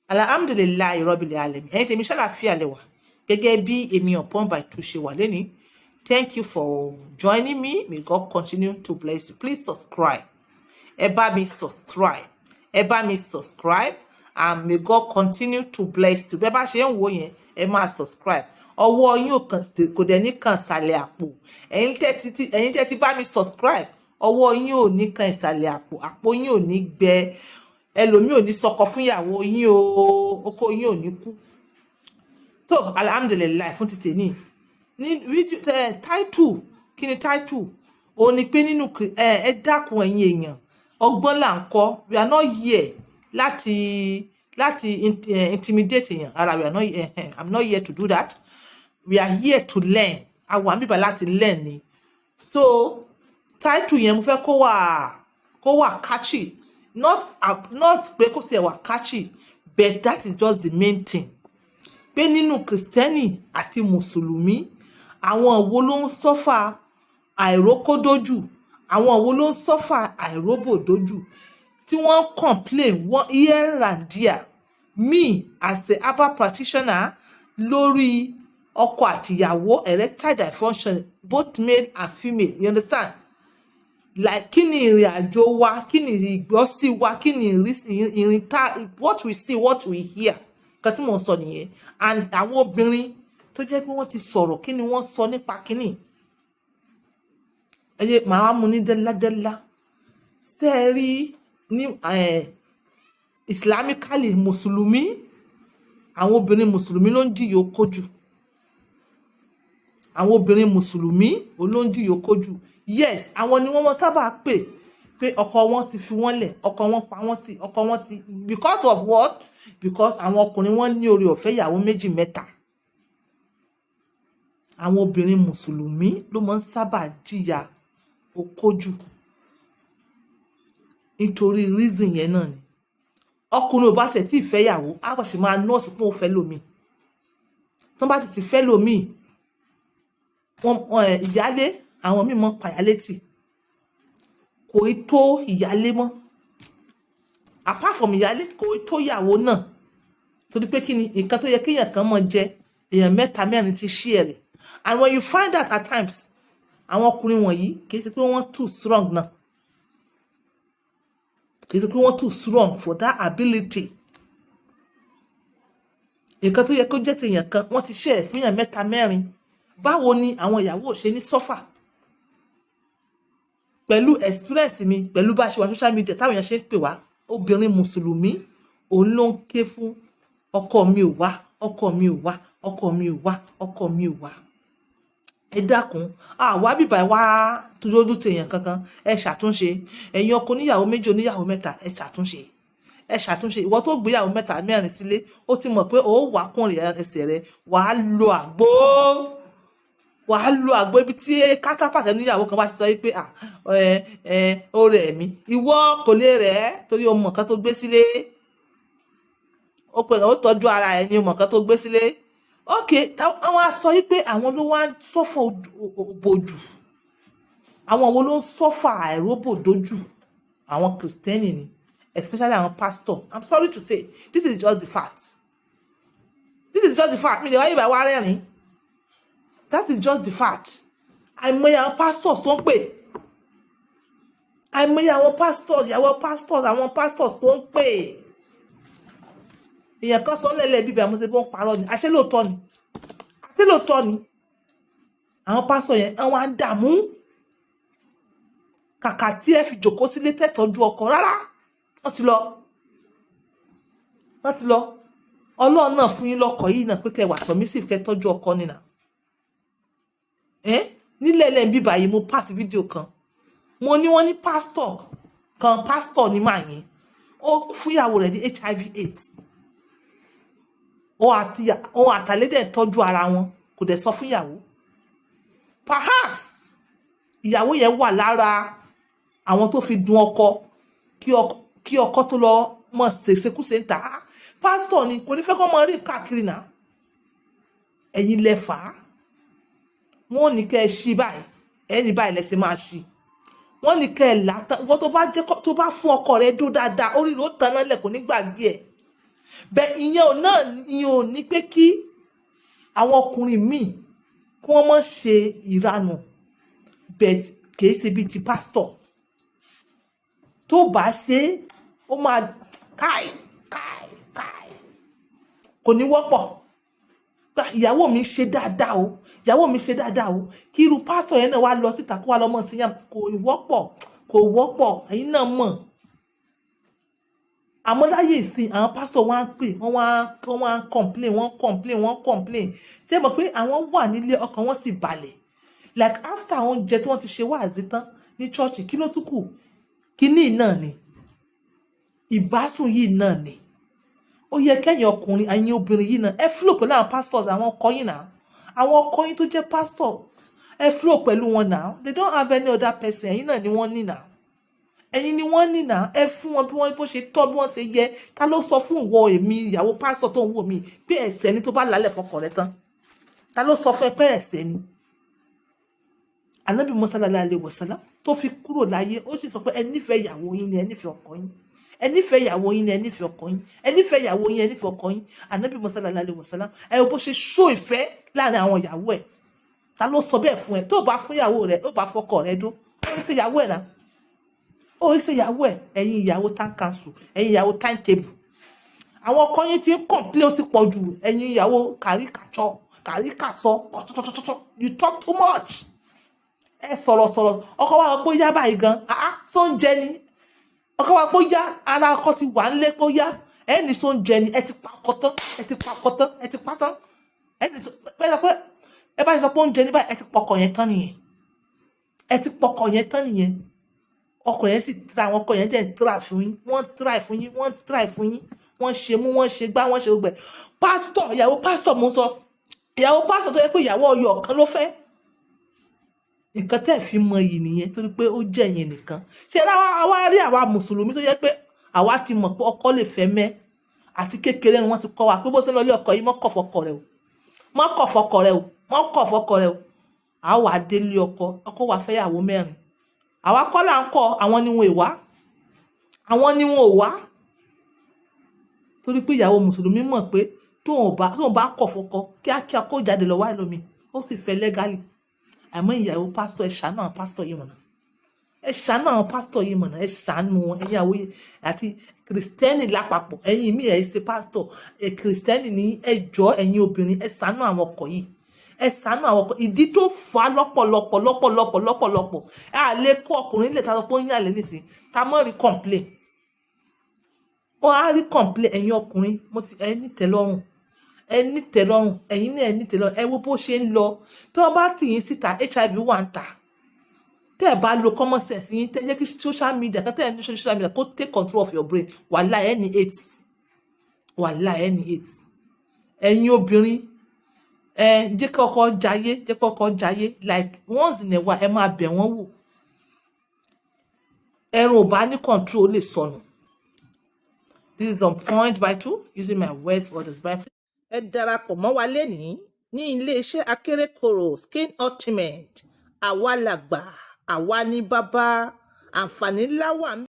Alhamdulillahi rabbil alamin. Ẹ̀yin tèmi, ṣàlàáfíà lẹ wà? Gẹ́gẹ́ bí èmi Upon by Two ṣe wà lẹ́ni. Thank you for joining me. May God continue to bless you. Please subscribe. Ẹ bá mi subscribe, ẹ bá mi subscribe, and may God continue to bless you. Bẹ́ẹ̀ bá ṣe ń wò yẹn, ẹ máa subscribe. Ọwọ́ yín ò kàn kò dẹ̀ ní kàn ìsàlẹ̀ àpò. Ẹ̀yin tẹ́ ti bá mi subscribe, ọwọ́ yín ò ní kan ìsàlẹ̀ àpò, àpò yín ò ní gbẹ, ẹlòmíì ò ní sọkọ fún ìyàwó yín o, oko yín ò ní kú. Tó, alhamdulillahi fún títì ní fídíò ẹ. Title, kí ni title? Òun ni pé nínú ẹ dákun, ẹ̀yin èèyàn, ọgbọ́n là ń kọ́. We are not here láti intimidate èèyàn ara. We are not I'm not here to do that. We are here to learn. A wà níbí láti learn ni. So title yẹn, mo fẹ́ kó wà catchy, not pé kó tiẹ̀ wà catchy, but that is just the main thing, pé nínú Kìrìsìtẹ́nì àti Mùsùlùmí, àwọn wo ló ń suffer àìrókódójù? Àwọn wo ló ń suffer àìróbòdójù tí wọ́n ń complain wọ́n here and there? Me as a herbal practitioner, lórí ọkọ àtìyàwó, erectile dysfunction, both male and female, you understand? Like, kí ni ìrìn àjò wa? Kí ni ìgbọ́sí wa? Kí ni ìrísí ìrìn tá, what we see, what we hear? Nǹkan tí mò ń sọ nìyẹn. And àwọn obìnrin tó jẹ́ pé wọ́n ti sọ̀rọ̀, kí ni wọ́n sọ nípa kínní? Ẹ jẹ́ màá wá mú ní dẹ́ládẹ́lá. Ṣé ẹ rí ní islamically, Mùsùlùmí, àwọn obìnrin Mùsùlùmí ló ń jìyà okó jù. Àwọn obìnrin Mùsùlùmí ló ń jìyà okó jù. Yes, àwọn ni wọ́n mọ sábà pè pé ọkọ wọn ti fi wọ́n lẹ̀, ọkọ wọn pa wọ́n tì, ọkọ wọn ti. Because of what? Because àwọn ọkùnrin, wọn ní oore ọ̀fẹ́ ìyàwó méjì, mẹ́ta. Àwọn obìnrin Mùsùlùmí ló máa ń sábà jìyà okó jù nítorí reason yẹn náà ni. Ọkùnrin ò bá tẹ̀ tí ì fẹ́yàwó, á bọ̀ sì máa nọ́ọ̀sì fún òun fẹ́ lómi. Tó bá ti ti fẹ́ lómi, wọ́n ìyálé, àwọn míì mọ́ pàyálé tì, kò í tó ìyálé mọ́. Apart from ìyálé, kò í tó ìyàwó náà, torí pé kí ni? Nǹkan tó yẹ kéèyàn kan mọ̀ jẹ, èèyàn mẹ́ta, mẹ́rin ti ṣí ẹ̀ rẹ̀. And when you find out, at times, àwọn ọkùnrin wọ̀nyí, kì í ṣe pé wọ́n too strong náà, kì í ṣe pé wọ́n too strong for that ability. Nǹkan tó yẹ kó jẹ́ tèèyàn kan, wọ́n ti ṣe ẹ̀ fún èèyàn mẹ́ta, mẹ́rin. Báwo ni àwọn ìyàwó ò ṣe ní suffer? Pẹ̀lú experience mi, pẹ̀lú bá a ṣe wà social media, táwọn èèyàn ṣe ń pè wá, obìnrin Mùsùlùmí òun ló ń ké fún: "Ọkọ mi ò wá, ọkọ mi ò wá, ọkọ mi ò wá, ọkọ mi ò wá." Ẹ dákun, àwa bíbá wá lójú tèèyàn kankan. Ẹ ṣàtúnṣe. Ẹ̀yin ọkọ oníyàwó méjì, oníyàwó mẹ́ta, ẹ ṣàtúnṣe, ẹ ṣàtúnṣe. Ìwọ tó gbéyàwó mẹ́ta, mẹ́rin sílé, ó ti mọ̀ pé ó wà kúnrin ẹsẹ̀ rẹ, wàá lo àgbo, wàá lo àgbo. Ibi tí counterpart níyàwó kan bá ti sọ yìí pé ẹ ẹ ó rẹ̀ mí, ìwọ kò lè rẹ̀ ẹ́, torí o mọ̀ nǹkan tó gbé sílé. Ó pè ó tọ́jú ara ẹ̀ ní o mọ̀ nǹkan tó gbé sílé. Ok, àwọn á sọ yìí pé àwọn ló wá ń suffer òbòjù. Àwọn wo ló ń suffer àìróbòdójù? Àwọn Kìrìsìtẹ́nì ni, especially àwọn pastor. I'm sorry to say, this is just the fact, this is just the fact. Mi lè wáyé ìbá wa rẹ́rìn. That is just the fact. Àìmọye àwọn pastors tó ń pè, àìmọye àwọn pastors, ìyàwó pastors, àwọn pastors tó ń pè. Èèyàn kan sọ lẹ́lẹ̀ bíbẹ̀, àmọ́ ṣe bó ń parọ́ ni. Àṣé lóòótọ́ ni? Àṣé lóòótọ́ ni? Àwọn pásítọ̀ yẹn, àwọn á ń dààmú. Kàkà tí ẹ fi jòkó sílé tẹ́tọ́jú ọkọ rárá, wọ́n ti lọ, wọ́n ti lọ. Ọlọ́run náà fún yín lọ́kọ yìí náà pé kẹ́ wà submissive, kẹ́ tọ́jú ọkọ nìyà ẹ́. Nílẹ̀ lẹ́yìn bíbá yìí, mo pass fídíò kan, mo ní wọ́n ní pásítọ̀ kan, pásítọ̀ ní màá yẹn, ó fúnyàwó rẹ̀ ní HIV AIDS. Òun àtàlẹ́ dẹ̀ tọ́jú ara wọn, kò dẹ̀ sọ fúnyàwó. Perhaps ìyàwó yẹn wà lára àwọn tó fi dun ọkọ kí ọkọ tó lọ mọ ṣèṣekúṣe ń tà á. Pásítọ̀ ni, kò ní fẹ́ kọ́ mọ rí káàkiri náà. Ẹ̀yin lẹ fà á. Wọ́n ní kẹ́ ẹ ṣí báyìí, ẹni báyìí lẹ ṣe máa ṣí. Wọ́n ní kẹ́ ẹ là tán. Wọ́n tó bá jẹ́ tó bá fún ọkọ rẹ dó dáadáa, orí rẹ̀ ó tan náà lẹ̀, kò ní gbàgbé ẹ̀. Bẹ́ẹ̀ ìyẹn ò náà, ìyẹn ò ní pé kí àwọn ọkùnrin míì kí wọ́n má ṣe ìranù, but kìí ṣe bíi ti pásítọ̀. Tó bá ṣe, ó máa káì káì káì, kò ní wọ́pọ̀. Ìyàwó mi ṣe dáadáa o, ìyàwó mi ṣe dáadáa o. Kí irú pásítọ̀ yẹn náà wá lọ síta kó wá lọ mọ̀ sí yàn, kò wọ́pọ̀, kò wọ́pọ̀. Ẹ̀yin náà mọ̀. Àmọ́ láyé ìsìn, àwọn pásítọ̀ wá ń pè, wọ́n wá ń complain, wọ́n complain, wọ́n complain. Ṣé ẹ mọ̀ pé àwọn wà nílé, ọkàn wọn sì balẹ̀? Like after oúnjẹ tí wọ́n ti ṣe wáàzí tán ní church, kí ló tún kù? Kíní náà ni ìbásùn yìí náà ni. Ó yẹ kẹ́yìn ọkùnrin, ẹ̀yin obìnrin yìí náà, ẹ flow pẹ̀lú àwọn pastors, àwọn ọkọ yìí náà, àwọn ọkọ yín tó jẹ́ pastors, ẹ flow pẹ̀lú wọn náà. They don't have any other person. Ẹ̀yin náà ni wọ́n ní náà, ẹ̀yin ni wọ́n ní náà. Ẹ fún wọn bí wọ́n bó ṣe tọ́, bí wọ́n ṣe yẹ. Ta ló sọ fún ìwọ, èmi ìyàwó pásítọ̀ tó ń wò mí, pé ẹ̀ṣẹ̀ ni tó bá lálẹ́ fọkàn rẹ tán? Ta ló sọ fún ẹ pé ẹ̀ṣẹ̀ ni? Ànábì Musa sallallahu alaihi wasallam tó fi kúrò láyé, ó sì sọ pé ẹ nífẹ̀ẹ́ ìyàwó yín ni ẹ nífẹ̀ẹ́ ọkọ yín, ẹ nífẹ̀ẹ́ ìyàwó yín ni ẹ nífẹ̀ẹ́ ọkọ yín, ẹ nífẹ̀ẹ́ ìyàwó yín, ẹ nífẹ̀ẹ́ ọkọ yín. Ànábì Musa sallallahu alaihi wasallam, ẹ wo bó ṣe ṣó ìfẹ́ láàrin àwọn ìyàwó ẹ̀. Ta ló sọ bẹ́ẹ̀ fún ẹ? Tó bá fún ìyàwó rẹ, tó bá fọkọ rẹ dó, ó ń ṣe ìyàwó ẹ̀ náà, ó ń ṣe ìyàwó ẹ̀. Ẹ̀yin ìyàwó town council, ẹ̀yin ìyàwó timetable, àwọn ọkọ yín ti ń complain, ó ti pọ̀ jù. Ẹ̀yin ìyàwó kàríkàtsọ kàríkàsọ ọ̀tọ̀tọ̀tọ̀tọ̀, you talk too much. Ẹ sọ̀rọ̀ sọ̀rọ̀, ọkọ wa pé ó yá báyìí gan, ah, sóúnjẹ ni. Ọkọ wa pé ó yá, ara ọkọ ti wà ńlé pé ó yá, ẹ ní sóúnjẹ ni. Ẹ ti pa ọkọ tán, ẹ ti pa ọkọ tán, ẹ ti pa tán. Ẹ ní sọ pé ẹ bá ti sọ pé oúnjẹ ní báyìí, ẹ ti pọkọ yẹn tán nìyẹn, ẹ ti pọkọ yẹn tán nìyẹn. Ọkọ yẹn sì tra, àwọn ọkọ yẹn dẹ̀ ń try fún yín, wọ́n try fún yín, wọ́n try fún yín, wọ́n ṣe mú, wọ́n ṣe gbá, wọ́n ṣe gbogbo ẹ̀. Pásítọ̀, ìyàwó pásítọ̀ mo ń sọ, ìyàwó pásítọ̀ tó yẹ pé ìyàwó ọyọ kan ló fẹ́. Nǹkan tẹ́ ẹ̀ fi mọ iyì nìyẹn, torí pé ó jẹ́ ẹ̀yin nìkan. Ṣé àwa rí àwa mùsùlùmí tó yẹ pé àwa ti mọ̀ pé ọkọ lè fẹ́ mẹ́ àti kékeré ni wọ́n ti kọ́ wa pé bó ṣe ń lọ ilé ọkọ yìí, mọ́ kọ̀ fọkọ rẹ o, mọ́ kọ̀ fọkọ rẹ o, mọ́ kọ̀ fọkọ rẹ o. A wà délé ọkọ, ọkọ wa fẹ́ yàwó mẹ́rin. Àwa kọ́ là ń kọ́, àwọn ni wọn ò wá, àwọn ni wọn ò wá, torí pé ìyàwó mùsùlùmí mọ̀ pé tóun bá kọ̀ fọkọ kíákíá, kó jáde lọ wá ẹlòmíì, ó sì fẹ́ legally. Àmọ́ ìyàwó pásítọ̀, ẹ ṣàánú àwọn pásítọ̀ yìí mọ̀nà, ẹ ṣàánú àwọn pásítọ̀ yìí mọ̀nà, ẹ ṣàánú wọn. Ẹ̀yin àwọn àti kìrìsìtẹ́nì lápapọ̀, ẹ̀yin mi ẹ̀ ṣe pásítọ̀ ẹ̀, kìrìsìtẹ́nì ní, ẹ jọ̀ọ́, ẹ̀yin obìnrin, ẹ ṣàánú àwọn ọkọ yìí, ẹ ṣàánú àwọn ọkọ. Ìdí tó fà á lọ́pọ̀lọpọ̀ lọ́pọ̀lọpọ̀ lọ́pọ̀lọpọ̀, ẹ à lè kó ọkùnrin lè ta sọ pé ó ń yàlẹ́ nísìnyí, ta mọ́ rí complain, ó á rí complain. Ẹ̀yin ọkùnrin, mo ti ẹ nítẹ́lọ́rùn, ẹ nítẹ́lọ́rùn, ẹ̀yin náà ẹ nítẹ́lọ́rùn. Ẹ wo bó ṣe ń lọ. Tí wọ́n bá tì yín síta, HIV wà ń tà. Tẹ́ ẹ bá lo common sense yín, tẹ́ ẹ jẹ́ kí social media kan tẹ́ ẹ ní social media kó take control of your brain, wàhálà, ẹ ní AIDS, wàhálà, ẹ ní AIDS. Ẹ̀yin obìnrin, ẹ jẹ́ kí ọkọ jayé, jẹ́ kí ọkọ jayé. Like once in a while, ẹ máa bẹ̀ wọ́n wò. Ẹran ò bá ní control, ó lè sọnù. This is On Point by Two, using my words for this by. Ẹ darapọ̀ mọ́ wa lénìí ní iléeṣẹ́ Akérèkọ́rò Skin Ultimate. Àwa làgbà, àwa ní bàbá, àǹfààní ńlá wà.